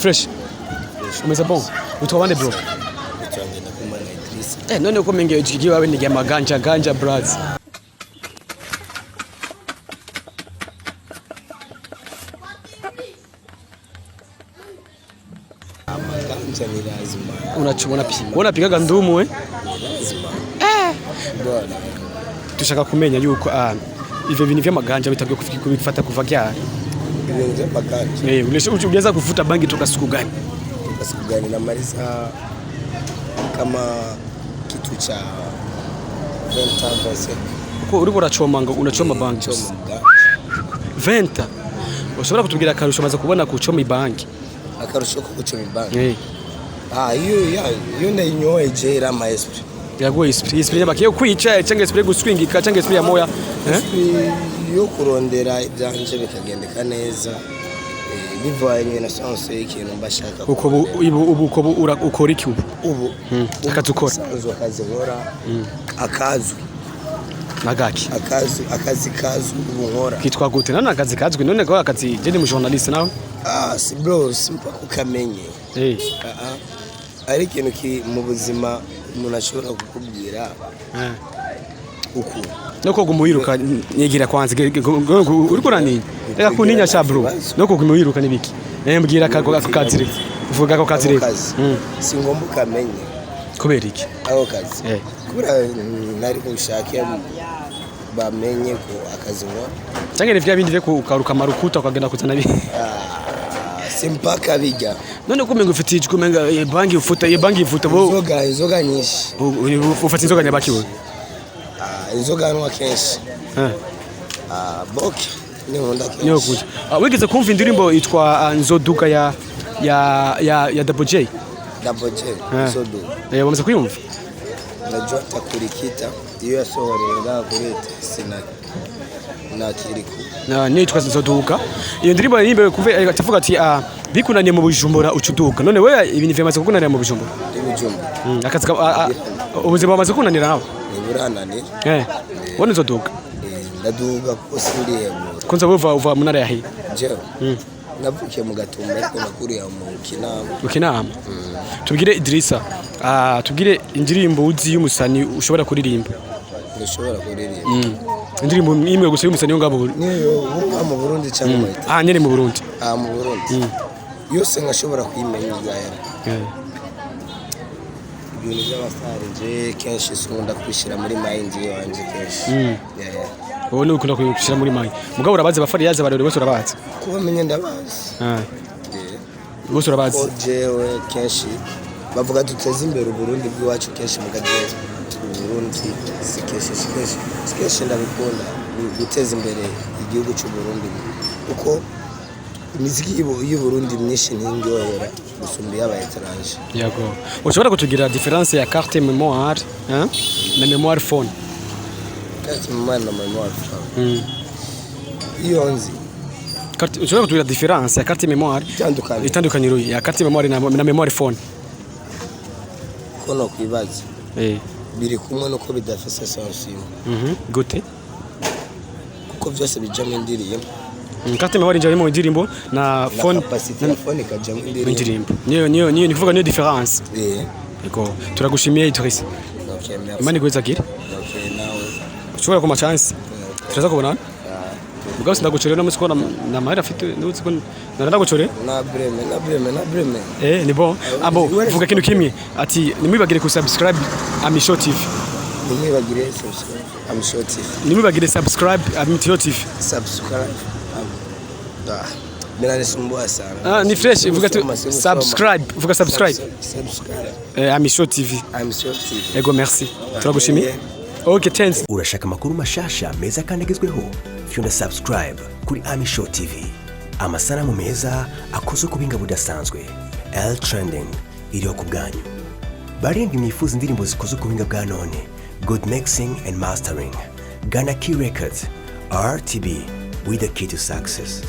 Fresh. Umeze bon. Witwa bande, bro? Nitwa Kumana Idrissa. Eh, none uko menge ikigiye wawe ni maganja ganja braz. Amaganja ni lazima. Unachoma, unapiga. Unapigaga ndumu, eh? Ni lazima. Bwana. Dushaka kumenya yuko ivyo bintu vy'amaganja bitabwiye kubifata kuva ryari? Ibintu by'amaganja. Eh, ulianza kuvuta bangi toka siku gani? Toka siku gani? Namaliza kama kitu cha 20 ans. Uko uriko urachoma ngo unachoma bangi. Choma mganja. 20. Ushobora kutubwira akarusho maze kubona kuchoma ibangi? Akarusho ko gucoma ibangi. Eh. Ah, iyo ya iyo ndayinyoye irampa esprit. Yaguye esprit, esprit yabakiye kwica cyangwa esprit guswingika cyangwa esprit ya moya? Eh? Esprit yo kurondera ibyanje bikagendeka neza. Bivanye na chance y'ikintu mbashaka. Uko ubu uko ukora iki ubu? Ubu Akazi ukora? Ubusanzwe akazi nkora akazwi. Nagaki? Akazi kazwi ubu nkora. Kitwa gute? None akazi kazwi, none ko akazi je ni mu journaliste nawe? Ah, si bro, simpaka ukamenye. Eh. Ah ah. Ari ikintu ki mu buzima umuntu ashobora kukubwira uku. No ko gumuyiruka nyigira kwanza uriko uraninya. Reka kuntinya sha bro. No ko gumuyiruka nibiki? Eh, mbwira kako ako kazi. Vuga ako kazi rero. Ako kazi. Si ngombwa ukamenye. Kubera iki? Ako kazi. Eh. Kubera nari kushake bamenye ko akazi nkora. Cyangwa ni vya bindi vyo kukaruka marukuta ukagenda kuzana bi. Ah, simpaka bijya. None ko umenga ufite ijwi umenga bangi ufuta, bangi ifuta bo. Inzoga nyinshi. Ufata inzoga nyabaki wewe? Ah, inzoga nywa kenshi. Eh. Ah, boke ninkunda kenshi. Niyo kuja. Ah, wigeze kumva indirimbo yitwa Nzoduka ya Double J? Double J, Eh. Nzoduka. Eh, wamaze kuyumva? Najua takurikita iyo yasohoreye ngaha kuri sina nakiriku. Na nitwa Nzoduka. Iyo ndirimbo yarimbe kuve atavuga ati bikunaniye mu Bujumbura ucuduka. None wewe ibintu vyamaze kukunanira mu Bujumbura? Ibujumbura. Akazi ubuzima bamaze kukunanira nawe? Ntiburananira. Eh. Wowe Nzoduka. Ndaduga kuko sindihebura. Kunza uva mu ntara ya he? Jewe navukiye mu Gatumba ariko nakuriye mu Kinama. Mu Kinama. Tubwire Idrissa. Tubwire indirimbo uzi y'umusani ushobora kuririmba. Ndashobora kuririmba. Indirimbo imwe gusa y'umusani yo ngabo. Niyo uba mu Burundi cyangwa mu Italy? Ah, nyene mu Burundi. Ah, mu Burundi. Yose nkashobora kuyimenya igahera. Ibintu by'abasitari je kenshi sinkunda kubishyira muri mind yanjye kenshi. Yeah. Wowe ni ukunda kubishyira muri mind. Mugabo urabazi abafariyazi abarori bose urabazi. Kuba menye ndabazi. Ah. Bose urabazi. Ko jewe kenshi bavuga duteze imbere Uburundi bw'iwacu kenshi mugaje Uburundi si kenshi si kenshi si kenshi ndabikunda guteza imbere igihugu cy'u Burundi kuko imiziki y'Uburundi myinshi ntiryohera gusumba iy'aba étranger. Yego. Ushobora kutugira différence ya carte mémoire, hein? Na mémoire phone. Carte mémoire na mémoire phone. Iyo nzi. Carte, ushobora kutugira différence ya carte mémoire? Itandukaniro. Itandukaniro ya carte mémoire na mémoire phone. Ko no kwibaza. Eh. Biri kumwe nuko bidafise sense imwe. Gute? Kuko byose bijamo indirimbo. Carte mémoire injira mu indirimbo na Na phone capacity ya phone ikajamo indirimbo. Indirimbo. Niyo ni kuvuga niyo différence. Eh. Yego. Turagushimiye Idrissa. Okay, merci. Imana igwezagire. Okay, nawe. Ushobora kuma chance. Turaza kubonana. Mugabo sindagucorera no musiko na mahera afite n'uzi ko naragucorera. Na breme, na breme, na breme. Eh, ni bon. Abo vuga kintu kimwe ati nimwibagire ku subscribe Amisho TV. Nimwibagire subscribe Amisho TV. Nimwibagire subscribe Amisho TV. Subscribe. Ah. Binanisumbua sana. Ah, ni fresh vuga tu Soma, subscribe, vuga subscribe. Subscribe. Eh, Amisho TV. Amisho TV. Ego merci. Turagushimiye. Okay, thanks. Urashaka amakuru mashasha meza kandi agezweho? Fyonda subscribe kuri Amisho TV. Amasanamu meza akozwe ku buhinga budasanzwe. L Trending iriho ku bwanyu. Barindwi mwifuza indirimbo zikozwe ku buhinga bwa none, good mixing and mastering. Gana Key Records, RTB with the key to success.